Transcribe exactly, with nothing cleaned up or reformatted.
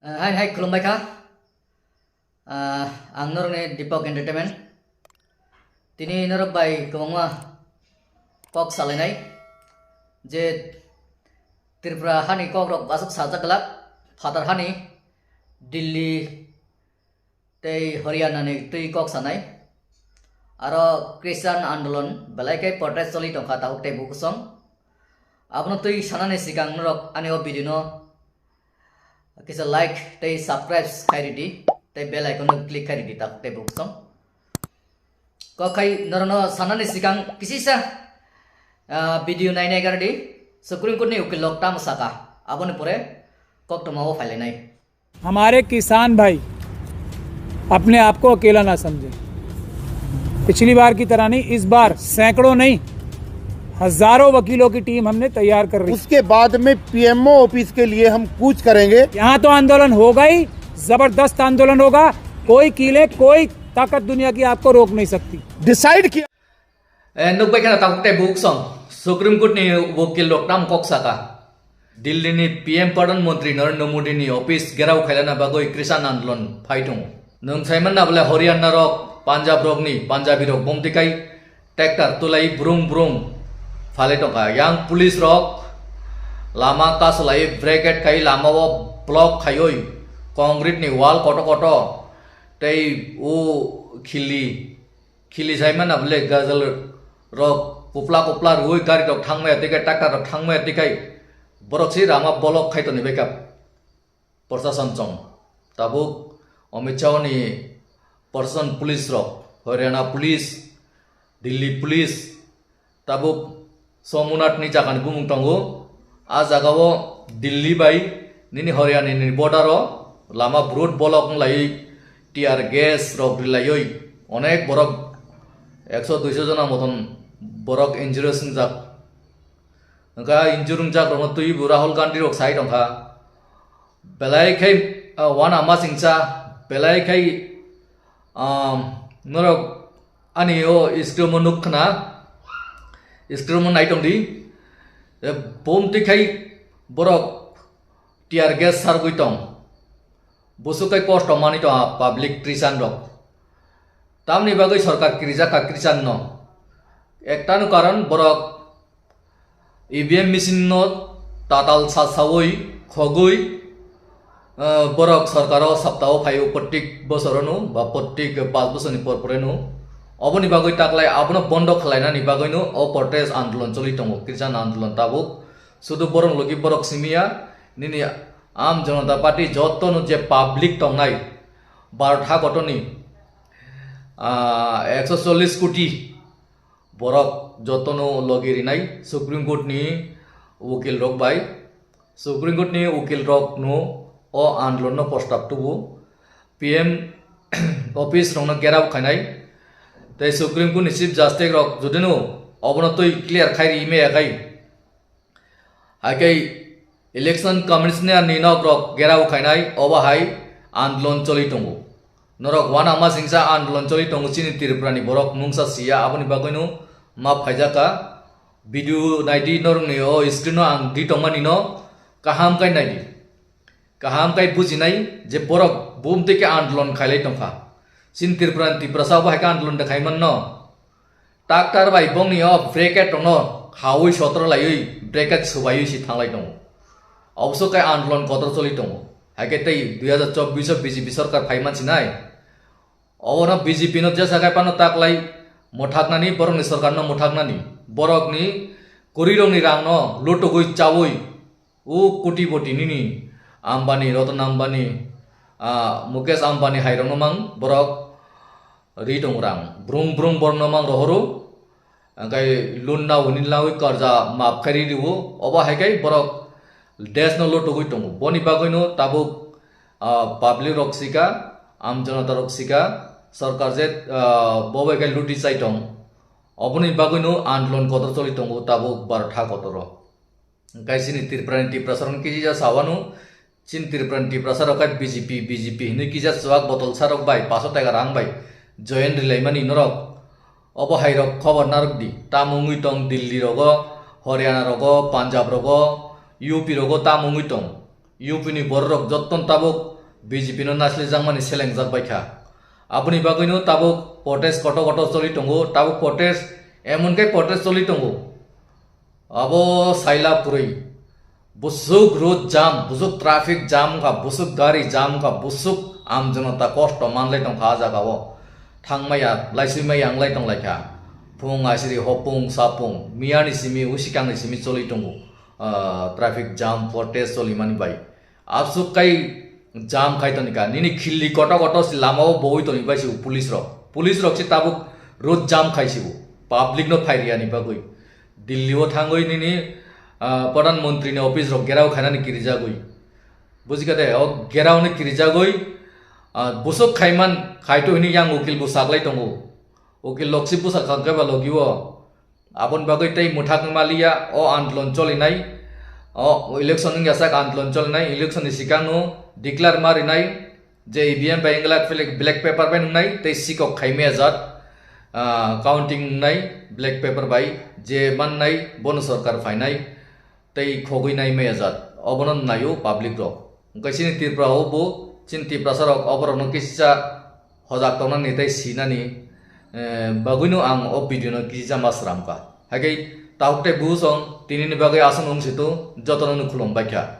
Hai hai, khulumbai kha. Ah, ang norokni Deepak Entertainment. Tini norok bai kwbangma kok salainai je Tripura hani kok rok aswk sajak glak, phatar hani Delhi tei Haryana ni twi kok sanai. Aro Christian andolon belai khe protest choli tongkha tabuk tei bukusong. Abono twi sanani sikang norok ani o video no kisa like tei subscribe khai ridi, tei bell icon no click khai ridi tabuk tei bukusong. Kok khai norokno sanani sikang kisisa, ah, video nainai gardi, Supreme Court ni ukil lok tamo saka, aboni pore kok toma o phailainai. हमारे किसान भाई अपने आप को अकेला ना समझें। पिछली बार की तरह नहीं, इस बार सैकड़ों नहीं, हजारों वकीलों की टीम हमने तैयार कर रही। उसके बाद में पीएमओ ऑफिस के लिए हम कूच करेंगे। यहाँ तो आंदोलन होगा ही, जबरदस्त आंदोलन होगा। कोई कीले, कोई ताकत दुनिया की आपको रोक नहीं सकती। डिसाइड किया। Eh, nukbai khana tabuk tei bukusong. Supreme Court ni ukil rok tamo kok saka. Delhi ni P M Pradhan Mantri Narendra Modi ni office gherao khailana bagwi Christian andolon phai tongo. Nwng saiman na bole Haryana rok, Punjab rok ni, Punjabi rok bomti kai tractor tulai brum brum phalai tongkha. Yang police rok lama kasulai bracket kai lama o block khaioi concrete ni wall koto koto tei o khili Khili saimana bole gajal rok kupla kupla rwui gari rok thangmaya tei khe tractor rok thangmaya tei khe borok se rama block khai toni bai kha. Proshashan chong tabuk Amit Shah ni proshashan police rok, Haryana police, Delhi police tabuk Somonath ni jaga ni bumung tongo. A jaga o Delhi bai nini Haryana ni border o lama brut block wng lai tear gas rok rilaioi onek borok ekso duiso jona moton borok injuries wngjak. Hwnkhe injure wngjak rokno twiwi bo Rahul Gandhi rok sai tongkha. Belai khai, ah, wana masingcha, belai khai, um, norok ani o screen o nuk khna, screen o nai tongdi. E, bom twi khai borok tear gas sargwi tong. Busuk khai kosto manwi tong a public Christian rok. Tamni bagwi sorkar kirijak kha Christian no. Ektano karon borok E V M machine no tatal sa sawi khogwi, eh, borok sorkar o sapta o phai o prottek bosor no ba prottek panch bosor ni por pore no. Oboni bagwi taklai abono bondo khlainani bagwi no o protest andolon choli tongo, Christian andolon tabuk. Sudu borok logi borok simiya, nini Aam Janata Party joto no je public tongnai, Bharat hagotoni, ah, ekso chollish koti borok jotono logi rinai Supreme Court ni ukil rok bai. Supreme Court ni ukil rok no o andolon no prostab tubu. P M office rok no gherao khainai. Tei Supreme Court ni Chief Justice rok jodi no obono twi clear khai ri maya khai. Hai khe Election Commissioner ni nok rok gherao khainai, obo hai andolon choli tongo. Norok wana masingcha andolon choli tongo, chini Tripura ni borok mungsa siya, aboni bagwi no ma phaijak kha. Video naidi norok ni o screen o ang di tongmani no kaham khe naidi. Kaham khe bujinai je borok bumtwi khe andolon khailai tongkha. Chini Tripura ni Tiprasa bo hai khe andolon de khaiman no. Tractor bai bongni o bracket rokno hawi sotro laiwi bracket swbaiwi si thanglai tongo. Obwswk khe andolon kotor choli tongo. Hai khe tei dui hazar chobbish o B J P sorkar phai mansinai. Obono B J P no jesa khai phano taklai mwthaknani, borokni sorkarno mwthaknani. Borokni kwrwirokni rangno lutugwi chawi O kotipoti nini Ambani, Ratan Ambani, ah, Mukesh Ambani hai rokno mang borok ri tongo rang. Brung brung borokno mang rohoro. Hwnkhe loan na hwnwi lawi karja map khai ri rio. Obo hai khe borok desh no lotogwi tongo. Boni bagwi no tabuk, ah, public rok sika, am janata rok sika, sorkar je, ah, bo bai khe luti chai tong. Oboni bagwi no andolon kotor choli tongo tabuk Bharat ha kotoro. Hwnkhe chini Tripura ni Tiprasa rok no kisa sawano, chini Tripura ni Tiprasa rok khe B J P, B J P hinwi kisa chuwak botol sa rok bai paso taka rang bai join rilaimani norok. Obo hai rok khobor narwk di, tamo wngwi tong Delhi rogo, Haryana rogo, Punjab rogo, U P rogo tamo wngwi tong. U P ni borok rok jotto no tabuk B J P no naslijakmani selengjak bai kha. Aboni bagwino tabuk protest koto koto choli tongo, tabuk protest, emon khe protest choli tongo. Abo saila kwrwi. Busuk road jam, busuk traffic jam wngkha, busuk gari jam wngkha, busuk amjonota kosto manlai tongkha ah jagao. Thangmaya, laisui maya wnglai tonglaikha. Phung asiri hopung sapung, miyani simi, usikangni simi choli tongo. Ah, traffic jam, protest cholimani bai. Absuk kai jam khai toni ka. Nini khilli koto koto si lama o boi toni bai si police rok. Police rok si tabuk road jam khai si bo. Public no phai riya ni bagwi. Delhi o thangwi nini, ah, Pradhan Mantri ni office rok gerao khainani kirijagwi. Bujikha de, o gerao ni kirijagwi, ah, busuk khaiman khaitu hini yang ukil bo saklai tongo. Ukil loksi busa khangkhe ba logi o. Aboni bagwi tei mwthak wngma liya o andolon cholinai, o election wngya sak andolon cholinai, election ni sikang no declare ma rinai, je E V M bai wngla black paper bai wngnai, tei sikok khaimaya jat, ah, counting wngnai black paper bai, je mannai bono sorkar phainai, tei khogwi nai maya jat, obono naio public rok. Hwnkhe chini Tripura o bo, chini Tiprasa rok oborokno kisa hojak tongnani tei sinani, eh, bagwino ang o video no kisa ma sramkha. Haikhe tabuk tei buchung tinini bagwi aswk wng situ jotono no khulum baikha.